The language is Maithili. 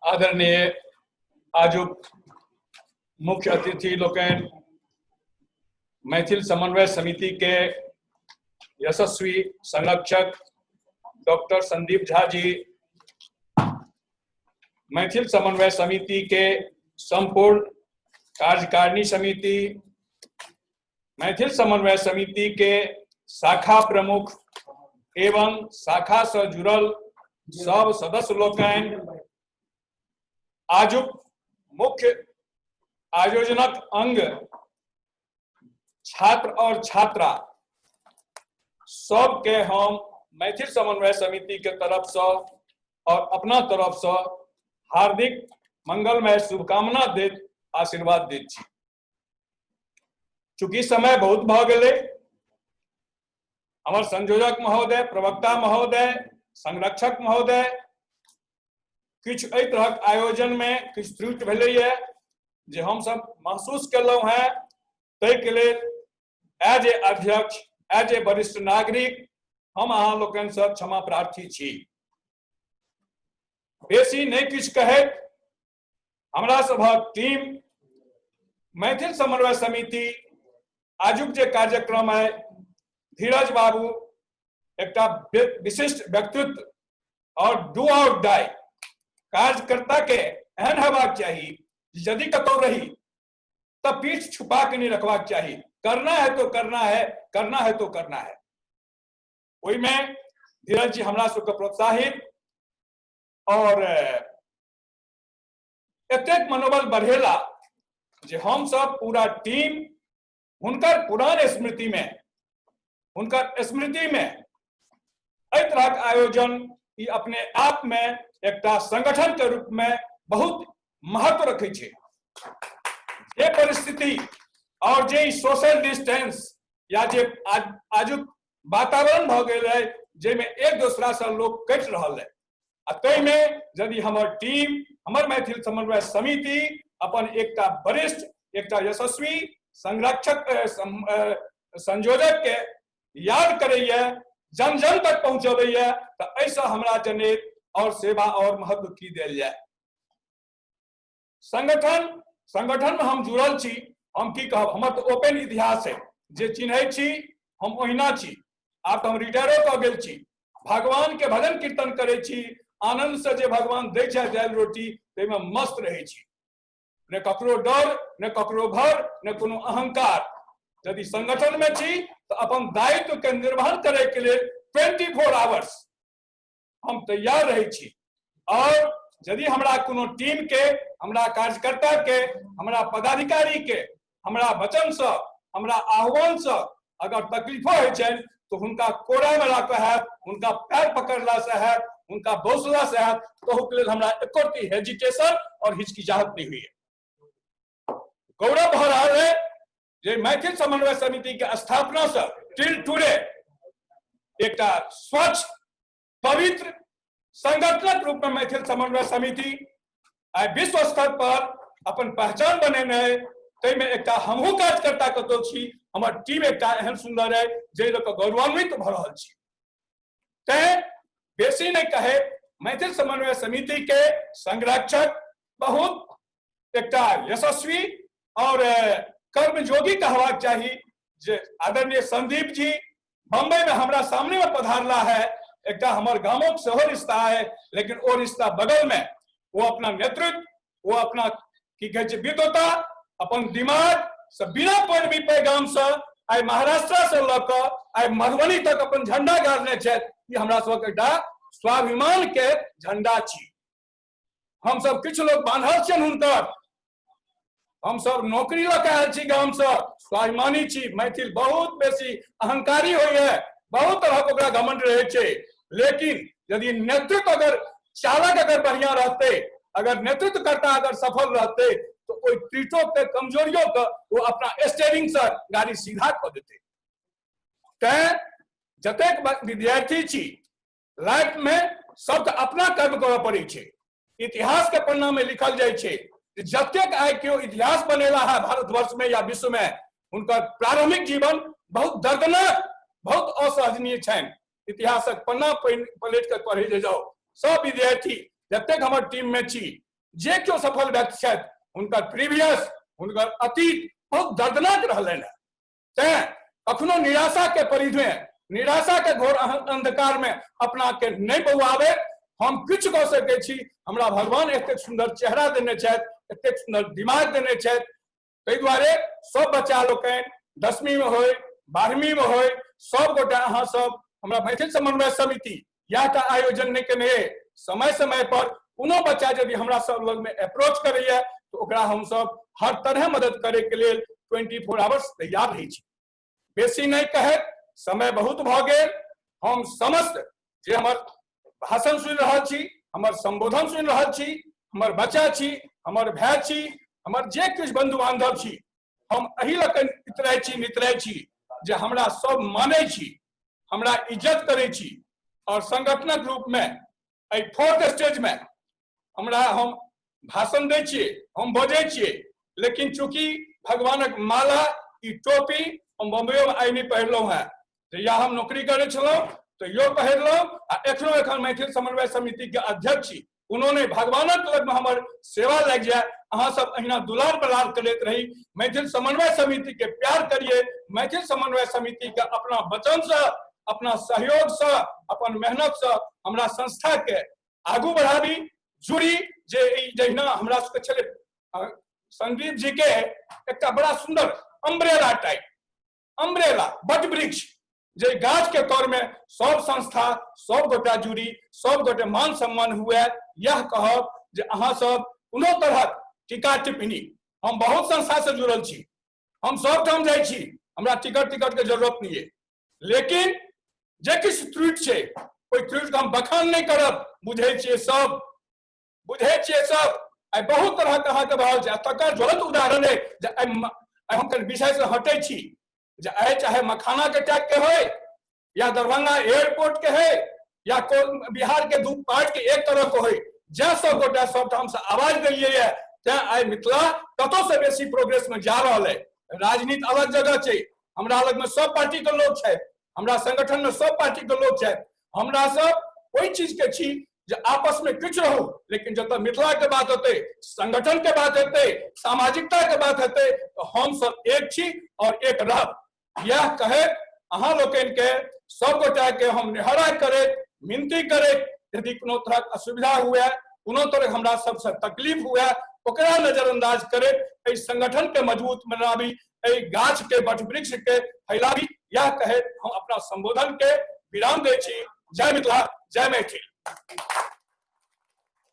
आदरणीय आजुक मुख्य अतिथि लोकनि, मैथिल समन्वय समिति के यशस्वी संरक्षक डॉक्टर संदीप झा जी, मैथिल समन्वय समिति के संपूर्ण कार्यकारिणी समिति, मैथिल समन्वय समिति के शाखा प्रमुख एवं शाखा से जुड़ल सब सदस्य लोकनि, आजुक मुख्य आयोजनक अंग छात्र और छात्रा सबके हम मैथिल समन्वय समिति के तरफ से और अपना तरफ से हार्दिक मंगलमय शुभकामना देत आशीर्वाद दैत छी। चूंकि समय बहुत भऽ गेलै, हमर संयोजक महोदय, प्रवक्ता महोदय, संरक्षक महोदय, किछु एहि तरहक आयोजन में किछु त्रुटि भेलैए जे हमसब महसूस केलहुँ हेँ, ताहिके लेल एज ए अध्यक्ष, एज ए वरिष्ठ नागरिक हम अहाँ लोकनिसँ क्षमा प्रार्थी छी। बेसी नहि किछु कहैत हमरा सभक टीम मैथिल समन्वय समिति आजुक जे कार्यक्रम है, धीरज बाबू एकटा विशिष्ट व्यक्तित्व और do और डाई कार्यकर्ता के एहन हेबाक चाही, यदि कतौ रही तो पीठ छुपा के नहीं रखबाक चाही, करना है तो करना है, करना है तो करना है। ओहिमे धीरज जी हमरा सबके प्रोत्साहित और एतेक मनोबल बढ़ेला जे हम सब पूरा टीम हुनकर पुरान स्मृति में, हुनकर स्मृति में एहि तरहक आयोजन ई अपने आप में एकटा संगठन के रूप में बहुत महत्व रखै छै। जे परिस्थिति और जे सोशल डिस्टेंस या जे आजुक वातावरण भऽ गेल है जाहिमे एक दोसरा से लोग कटि रहल है, आ ताहिमे यदि हमर टीम, हमर मैथिल समन्वय समिति अपन एकटा वरिष्ठ, एकटा यशस्वी संरक्षक संयोजक के याद करैया, जन जन तक पहुंचबैया, तो एहिसँ हमरा जनैत और सेवा और महत्व की देल जाए। संगठन में हम जुड़ल छी, हम की कहब, हमर तो ओपन इतिहास है, जे चिन्है छी हम ओहिना छी। आब तो हम रिटायरो कऽ गेल छी, भगवान के भजन कीर्तन करै छी, आनंद से जे भगवान दै छथि दालि रोटी ताहिमे मस्त रहै छी, ने ककरो डर, ने ककरो भर, ने कोनो अहंकार। यदि संगठन में छी तो अपन दायित्व के निर्वहन करे के लेल 24 आवर्स हम तैयार रहै छी। और यदि हमरा कोनो टीम के, हमरा कार्यकर्ता के, हमरा पदाधिकारी के, हमरा वचन से, हमरा आह्वान से अगर तकलीफो होइ छनि तो हुनका कोड़ा में लऽ कऽ हैत, हुनका पैर पकड़ला से हैत, हुनका बौसला से हैत, तहु के लेल हमरा एको रत्ती हेजिटेशन और हिचकिचाहट नहीं हुई है। गौरव भऽ रहल है जे मैथिल समन्वय समिति के स्थापना से टिल टुडे एकटा स्वच्छ पवित्र संगठनक रूप में मैथिल समन्वय समिति आइ विश्व स्तर पर अपन पहचान बनेने है। ताहिमे एकटा हमहूँ कार्यकर्ता कतौ छी, हमर टीम एकटा एहन सुंदर है जाहि लऽ कऽ गौरवान्वित भऽ रहल छी। तैं बेसी नहि कहे, मैथिल समन्वय समिति के संरक्षक बहुत एकटा यशस्वी और कर्मयोगी कहबाक चाही जे आदरणीय संदीप जी बम्बई में हमरा सामने में पधारला है। एकटा हमर गामक सेहो रिश्ता है, लेकिन ओ रिश्ता बगल में वो अपना नेतृत्व, वो अपना की कहै छै विद्वता, अपन दिमाग से बिना पैरवी पैगाम से आइ महाराष्ट्र से लऽ कऽ आइ मधुबनी तक अपन झंडा गाड़ने छथि। ई हमरा सबके एकटा स्वाभिमान के झंडा छी। हम सब किछु लोग बान्हल छियनि हुनकर, हम सब नौकरी लऽ कऽ आयल छी गाम से, स्वाभिमानी छी। मैथिल बहुत बेसी अहंकारी होइए, बहुत तरहक ओकरा घमंड रहै छै, लेकिन यदि नेतृत्व अगर चालक अगर बढ़िया रहतै, अगर नेतृत्वकर्ता अगर सफल रहतै, तो ओहि त्रुटो के, कमजोरियों के वो अपना स्टेयरिंग से गाड़ी सीधा कऽ देतै। तैं जतेक विद्यार्थी छी, लाइफ में सबके अपना कर्म करऽ पड़ै छै। इतिहास के पन्ना में लिखल जाइ छै जतेक आइ केओ इतिहास बनेला है भारतवर्ष में या विश्व में, हुनकर प्रारंभिक जीवन बहुत दर्दनाक, बहुत असहनीय छनि। इतिहासक पन्ना पलटि कऽ पढ़ै जे जाउ, सब विद्यार्थी जतेक हमर टीम में छी, जे केओ सफल व्यक्ति छथि हुनकर प्रीवियस, हुनकर अतीत बहुत दर्दनाक रहलनि हेँ। तैं कखनो निराशा के परिधि में, निराशा के घोर अंधकार में अपना के नहीं बौआबे। हम किछु कऽ सकै छी, हमरा भगवान एतेक सुंदर चेहरा देने छथि, एतेक सुंदर दिमाग देने छथि। ताहि दुआरे सब बच्चा लोकनि 10वीं में होय, 12वीं में होय, सब गोटा अहाँ सब हमरा मैथिल समन्वय समिति इएह टा आयोजन नहि केने, समय समय पर कोनो बच्चा यदि हमरा सब लग में अप्रोच करैया तऽ ओकरा हमसब हर तरह मदद करे के लेल 24 आवर्स तैयार रहै छी। बेसी नहि कहैत समय बहुत भऽ गेल। हम समस्त जे हमर भाषण सुनि रहल छी, हमर संबोधन सुनि रहल छी, हमर बच्चा छी, हमर भाय छी, हमर जे किछु बंधु बांधव छी, हम एहि लऽ कऽ इतराइ छी नितराइ छी जे हमरा सब मानै छी, हमरा इज्जत करै छी। और संगठनक रूप में एहि फोर्थ स्टेज में हमरा हम भाषण दै छियै, हम बजै छियै, लेकिन चूंकि भगवानक माला ई टोपी हम बम्बइयो में आइ नहि पहिरलहुँ हेँ, जहिया हम नौकरी करै छलहुँ तैयो पहिरलहुँ आ एखनो एखन मैथिल समन्वय समिति के अध्यक्ष छी। कोनो नहि, भगवानक लगमे हमर सेवा लागि जाय, अहाँ सब अहिना दुलार बलार करैत रही, मैथिल समन्वय समिति के प्यार करिए, मैथिल समन्वय समिति के अपना वचन से, अपना सहयोग से, अपन मेहनत से हमरा संस्था के आगू बढ़ाबी, जुड़ी। जे ई जहिना हमरा सबके छलै संदीप जी के एकटा बड़ा सुंदर अम्ब्रेला टाइप, अम्ब्रेला बट वृक्ष, जे गाछ के तौर में सब संस्था सब गोटा जुड़ी, सब गोटे मान सम्मान हुए। यह कहब जे अहाँ सब कोनो तरहक टीका टिप्पणी, हम बहुत संस्था से जुड़ल छी, हम सब ठाम जाइ छी, हमरा टिकट टिकट के जरूरत नहीं है, लेकिन जे किछु त्रुटि छै ओहि त्रुटि के हम बखान नहीं करब। बुझै छियै सब, बुझै छियै सब। आइ बहुत तरहक अहाँके भऽ रहल छै, आ तकर ज्वलंत उदाहरण अइ जे आइ हम कनि विषय से हटै छी, जे आइ चाहे मखाना के टैग के होय या दरभंगा एयरपोर्ट के होय या बिहार के दू पार्ट के एक तरह के होय, जै सब गोटा सब ठाम से आवाज देलियै ये, तैं आइ मिथिला कतौ से बेसी प्रोग्रेस में जा रहल है। राजनीति अलग जगह छै, हमरा लग में सब पार्टी के लोग छै, हमरा संगठन में सब पार्टी के लोग छै, हमरा सब ओहि चीज के छी जे आपस में किछु रहू, लेकिन जतऽ मिथिला के बात हेतै, संगठन के बात हेतै, सामाजिकता के बात हेतै, तऽ हम सब एक छी और एक रहब। यह कहैत अहाँ लोकनि के सब गोटा के हम निहरा करैत विनती करैत, यदि कोनो तरहक असुविधा हुए, कोनो तरह हमरा सबसे तकलीफ हुए, ओकरा नजरअंदाज करैत एहि संगठन के मजबूत बनाबी, एहि गाछ के वटवृक्ष के फैलाबी। यह कहैत हम अपना संबोधन के विराम दै छी। जय मिथिला, जय मैथिल।